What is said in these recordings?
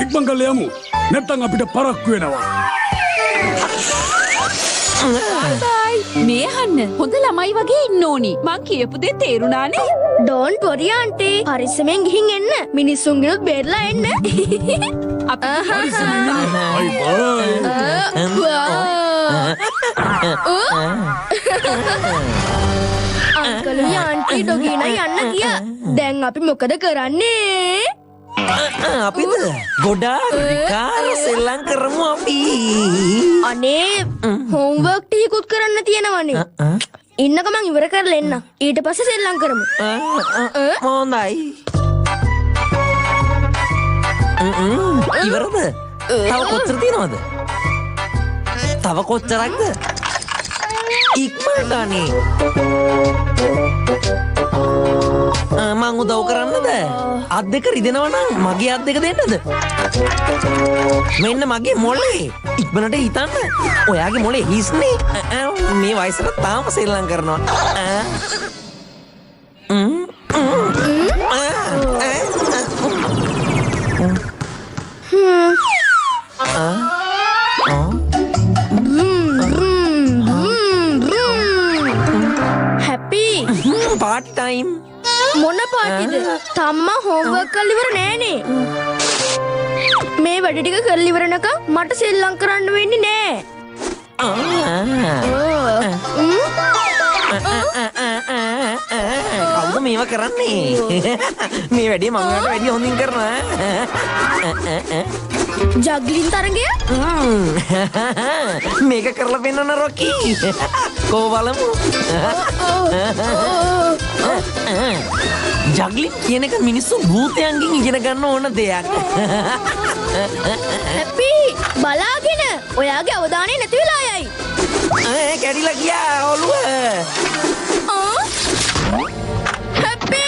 ඉක්මන් කරලා යමු. නැත්තම් අපිට පරක්කු වෙනවා. බයි. මේ අහන්න හොඳ ළමයි වගේ ඉන්න ඕනි. මං කියපු දේ තේරුණානේ? Don't worry aunty. පරිස්සමෙන් ගිහින් එන්න. මිනිස්සුන්ගෙනුත් බේරලා එන්න. අපි පරිස්සමෙන් යමු. බයි බයි. අංකලුයි ආන්ටි ඩොගී නම් යන්න ගියා. දැන් අපි මොකද කරන්නේ? අපිද ගොඩාක් විකාර සෙල්ලම් කරමු අපි. අනේ හෝම්වර්ක් ටිකකුත් කරන්න තියෙනවනේ. ඉන්න ගමන් ඉවර කරලා එන්න. ඊට පස්සේ සෙල්ලම් කරමු. හොඳයි. ඉවරද? තව කොච්චර තියෙනවද? තව කොච්චරක්ද? ඉක්මනට අනේ. මං උදව් කරන්නද? අත් දෙක රිදෙනවා නම් මගේ අත් දෙක දෙන්නද? මෙන්න මගේ මොලේ. ඉක්මනට හිතන්න. ඔයාගේ මොලේ හිස්නේ. මේ වයසට තාම සෙල්ලම් කරනවා. හැපි. Party time. මොන පාටිද? තාම මං හෝම්වර්ක් කරලා ඉවර නෑනේ. මේ වැඩ ටික කරලා ඉවර වෙනකම් මට සෙල්ලම් කරන්න වෙන්නේ නෑ. කවුද මේව කරන්නේ? මේ වැඩේ මං ඔයාට වැඩිය හොඳින් කරනවා. ජග්ලින් තරගය? මේක කරලා පෙන්නන්න රොකී. කෝ බලමු. ජග්ලින් කියන එක මිනිස්සු භූතයන්ගෙන් ඉගෙන ගන්න ඕන දෙයක්. හැපි බලාගෙන ඔයාගේ අවධානය නැති වෙලා යයි. කැඩිලා ගියා ඔළුව. හැපි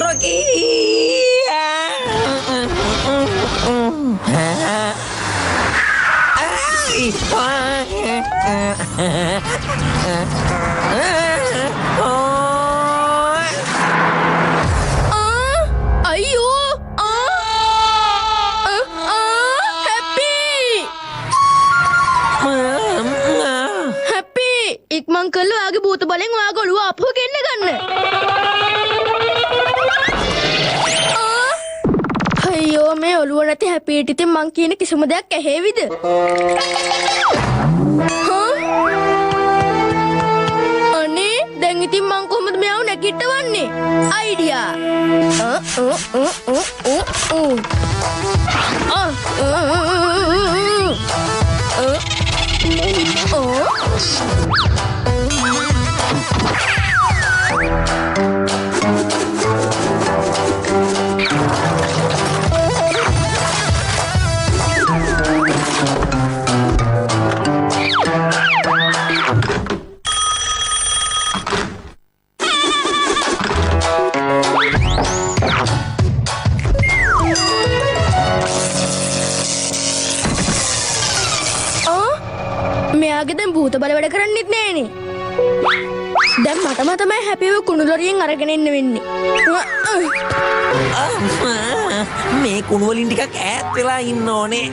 රොකී. අයියෝ හැපි හැපි ඉක්මන් කරලා ඔයාගේ භූත බලෙන් ඔයාගේ ඔළුව ආපහු ගෙන්න ගන්න. අයියෝ මේ ඔළුව නැති හැපිට ඉතින් මං කියන කිසිම දෙයක් ඇහෙවිද? අනේ දැන් ඉතින් මං කොහොමද මෙයාව නැගිටවන්නේ? අයිඩියා. මෙයාගේ දැන් භූත බල වැඩ කරන්නෙත් නෑනේ. දැන් මටම තමයි හැපිව කුණු ලොරියෙන් අරගෙන එන්න වෙන්නේ. මේ කුණු වලින් ටිකක් ඈත් වෙලා ඉන්න ඕනේ.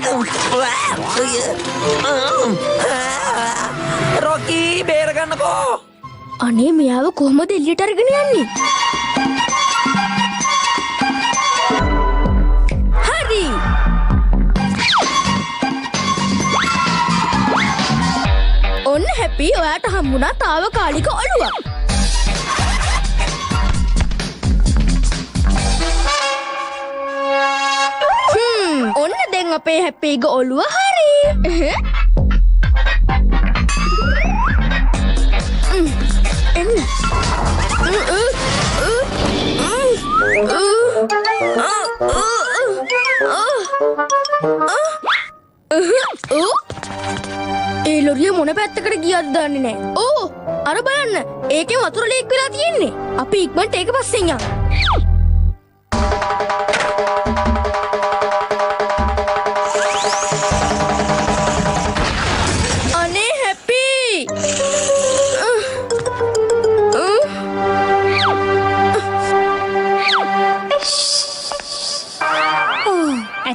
රොකී බේරගන්නකෝ. අනේ මෙයාව කොහොමද එළියට අරගෙන යන්නේ? හරි. ඔන්න හැපි ඔයාට හම්බුණා තාවකාලික ඔළුවක්. ඔන්න දැන් අපේ හැපිගේ ඔළුව හරි. එන්න. ඒ ලොරිය මොන පැත්තකට ගියද දන්නේ නෑ. ඕ අර බලන්න ඒකෙන් වතුර ලීක් වෙලා තියෙන්නේ. අපි ඉක්මනට ඒක පස්සෙන් යමු. අනේ හැපි.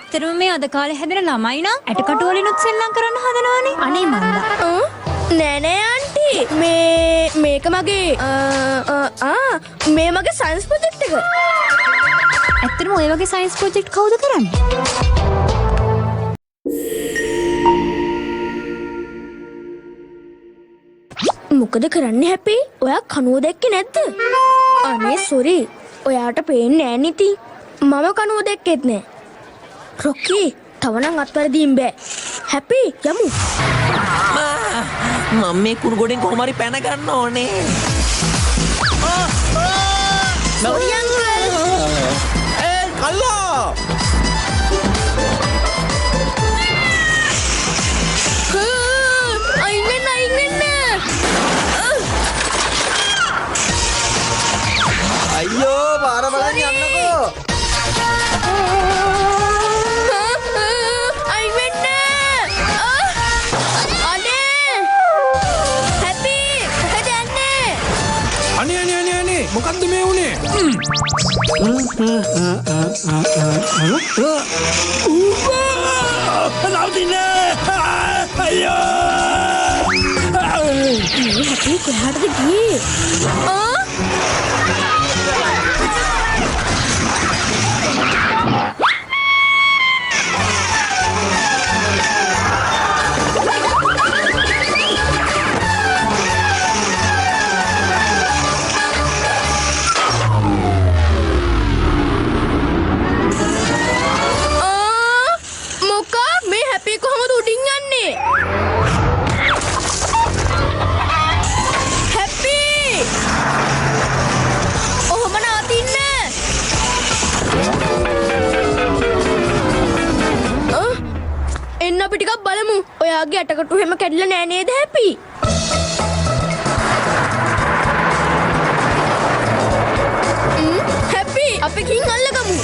ඇත්තටම මේ අද කාලේ හැදෙන ළමයි නම් ඇටකටු වලිනුත් සෙල්ලම් කරන්න හදනවනේ. අනේ මන්දා. නෑ නෑ ආන්ටි, මේ මේක මගේ මේ මගේ සයන්ස් ප්‍රොජෙක්ට් එක. ඇත්තටම ඔය වගේ සයන්ස් ප්‍රොජෙක්ට් කවුද කරන්නේ? මොකද කරන්නේ හැපි? ඔයා කනුව දැක්කේ නැද්ද? අනේ සොරි, ඔයාට පේන්නේ නෑ ඉතින්. මම කනුව දැක්කෙත් නෑ. රොකී, තව නම් අත්වැරදීම් බෑ. හැපි යමු. මම මේ කුණු ගොඩෙන් කොහොම හරි පැන ගන්න ඕනේ. Sorry uncle. ඒ කල්ලා. අයින් වෙන්න අයින් වෙන්න. අයියෝ පාර බලන් යන්නකෝ. අයින් වෙන්න. අනේ හැපි කොහෙද යන්නේ? අනේ අනේ අනේ අනේ මොකද්ද මේ වුනේ? නවතින්නේ. අයියෝ. මේ හැපි කොහාටද ගියේ? ආ මොකා මේ හැපි කොහොමද උඩින් යන්නේ? හැපි ඔහොම නවතින්න. එන්න අපි ටිකක් බලමු. ඔයාගේ ඇටකටු හැම කැඩිලා නෑ නේද හැපි? හැපි අපි ගිහින් අල්ලගමු.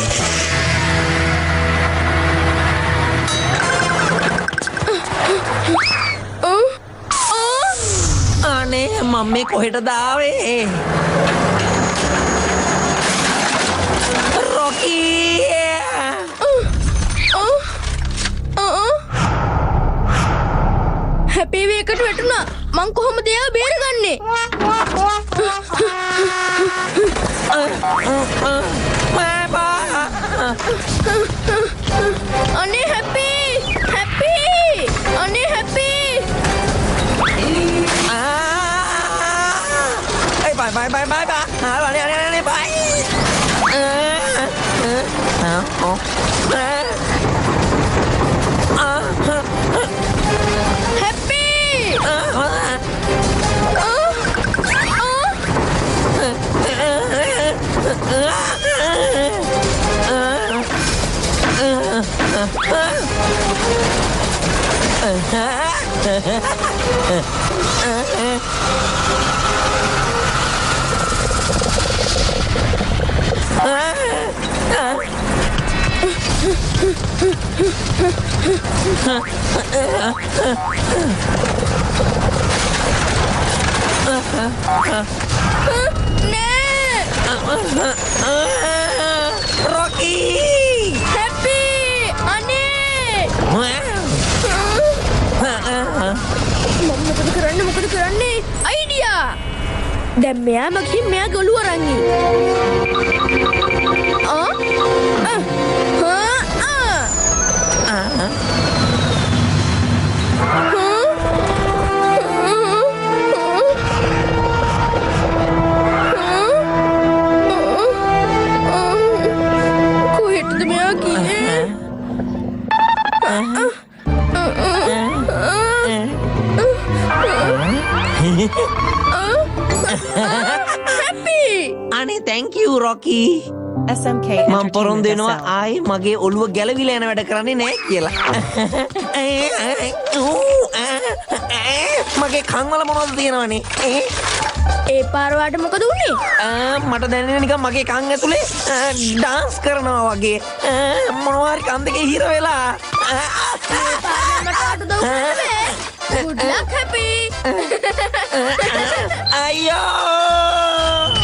අනේ මම මේ කොහෙටද ආවේ? රොකී. හැපි වේකට වැටුණා. මං කොහොමද එයාව බේරගන්නේ? අනේ හැපි හැපි අනේ හැපි. බයි බයි බයි බයි බයි. අනේ අනේ අනේ බයි. හැපි නෑ රොකී. හැපි අනේ මම මොකද කරන්නේ මොකද කරන්නේ? අයිඩියා. දැන් මෙයාම ගිහින් මෙයාගේ ඔළුව අරන් එයි. ආ ආ ආ කොහෙටද මෙයා ගියේ? හැපි අනේ thank you Rocky. SMK මං පොරොන්දු Entertainment වෙනවා SL. ආයේ මගේ ඔළුව ගැලවිලා යන වැඩ කරන්නේ නෑ කියලා. මගේ කන් වල මොනවද තියෙනවනේ? ඒ පාර වාට මොකද වුනේ? මට දැනෙන්නේ නිකන් මගේ කන් ඇතුලේ ඩාන්ස් කරනවා වගේ. මොනවා හරි කන් දෙකේ හිර වෙලා. මේ පාර නම් මට අට උදව් කරන්න බෑ. Good luck happy. අයියෝ.